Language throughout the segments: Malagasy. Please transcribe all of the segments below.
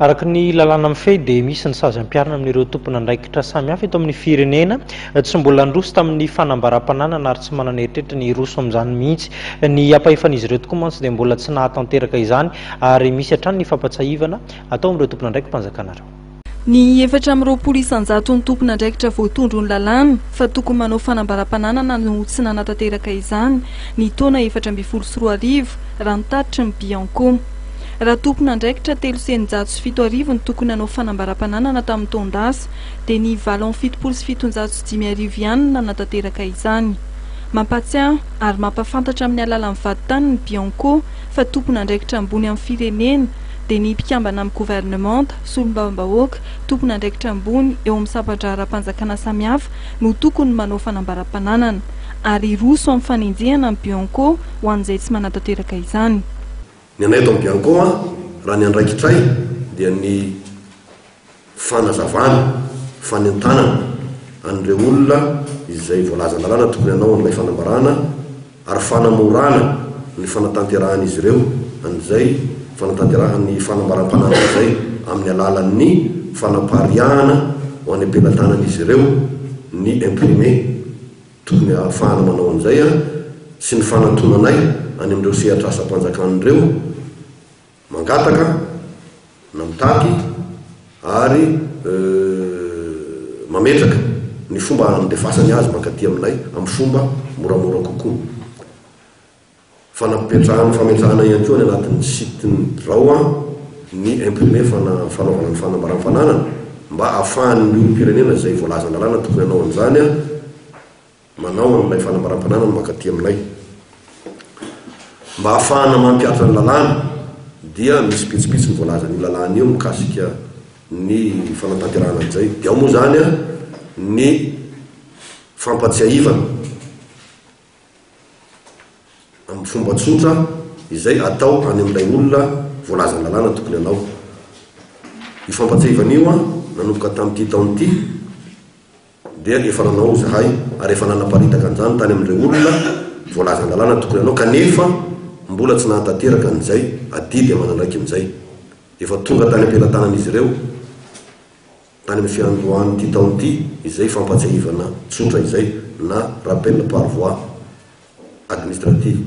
Araka ny lalàna mifehy dia misy ny sazy ampiharina amin'ireo tompon'andraikitra samihafa eto amin'ny firenena. Tsy mbola niroso tamin'ny fanambaram-pananana ary tsy manana eritreritra ny hiroso amin'izany mihitsy. Ny ampahefan'izy ireo tokoa mantsy dia mbola tsy nahatanteraka izany ary misy hatrany ny fampatsiahivana atao amin'ireo tompon'andraiki-panjakana ireo. Ny 24 isan-jaton'ny tompon'andraikitra voatondron'ny lalàna fa tokony manao fanambaram-pananana no tsy nanatanteraka izany ny taona 2014, raha ny tatitry ny Bianco. Raha tompon'andraikitra 7603 no tokony hanao fanambaram-pananana tamin'ny taon-dasa dia ny 7778 ihany no nanatanteraka izany. Mampatsiahy ary mampahafantatra amin'ny alalan'ny vadintany ny Bianco fa tompon'andraikitra ambony amin'ny firenena dia ny mpikambana amin'ny governemanta, solombavambahoaka, tompon'andraikitra ambony eo amin'ny sampan-draharaham-panjakana samihafa no tokony manao fanambaram-pananana. Ary hiroso amin'ny fanenjehana ny Bianco ho an'izay tsy manatanteraka izany. Ny anay eto amin'ny Bianco raha ny andraikitray dia ny fanazavana, fanentanana an'ireo olona izay voalazan-dalàna tokony hanao an'ilay fanambarana ary fanamorana ny fanatanterahan'izy ireo an'izay fanatanterahan'ny fanambaram-pananana izay amin'ny alalan'ny fanapariahana ho any am-pelatanan'izy ireo ny imprimé tokony hahafahana manao an'izay sy ny fanatonanay any amin'ireo sehatr'asam-panjakana ireo mangataka na mitaky ary mametraka ny fomba handefasany azy mankaty aminay amin'ny fomba moramora kokoa. Fanapetrahana fametrahana ihany koa any anatin'ny site-n'ny birao ny imprimé fanaovana ny fanambaram-pananana mba ahafahan'ny olom-pirenena izay voalazan-dalàna tokony hanao an'izany manao an'ilay fanambaram-pananana mankaty aminay. Mba hahafahana mampihatra ny lalàna dia misy pitsopitsony voalazan'io lalàna io mikasika ny fanatanterahana an'izay. Dia ao moa izany ny fampatsiahivana amin'ny fomba tsotra izay atao any amin'ilay olona voalazan'ny lalàna tokony hanao. Io fampatsiahivana io nanomboka tamin'ity taona ity. Dia efa nanao izahay ary efa nanaparitaka an'izany tany amin'ireo olona voalazan-dalàna tokony hanao kanefa mbola tsy nahatanteraka an'izay adidy aman'andraikiny izay. Efa tonga tany am-pelatanan'izy ireo tany amin'ny fiandohan'ity taona ity izay fampatsiahivana tsotra izay na rappel par voie administrative.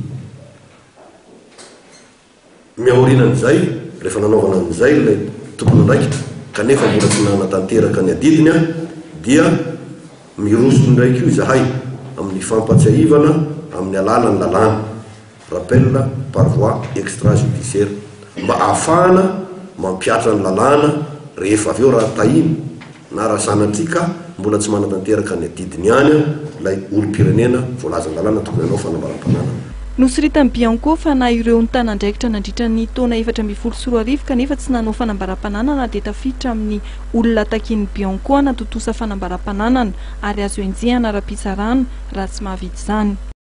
Ny aorianan'izay, rehefa nanaovana an'izay ilay tompon'andraikitra kanefa mbola tsy nanatanteraka ny adidiny dia miroso indray koa izahay amin'ny fampatsiahivana amin'ny alalan'ny lalàna, rappel par voie extra-judiciaire, mba ahafahana mampihatra ny lalàna rehefa avy eo raha tahina. Na raha sanatria ka mbola tsy manatanteraka ny adidiny ihany ilay olom-pirenena voalazan-dalàna tokony hanao fanambaram-pananana. Nosoritan'i Bianco fa na ireo nitana andraikitra nandritra ny taona 2014 kanefa tsy nanao fanambaram-pananana dia tafiditra amin'ny olona takian'ny Bianco hanatontosa fanambaram-pananana ary azo enjehina ara-pitsarana raha tsy mahavita izany.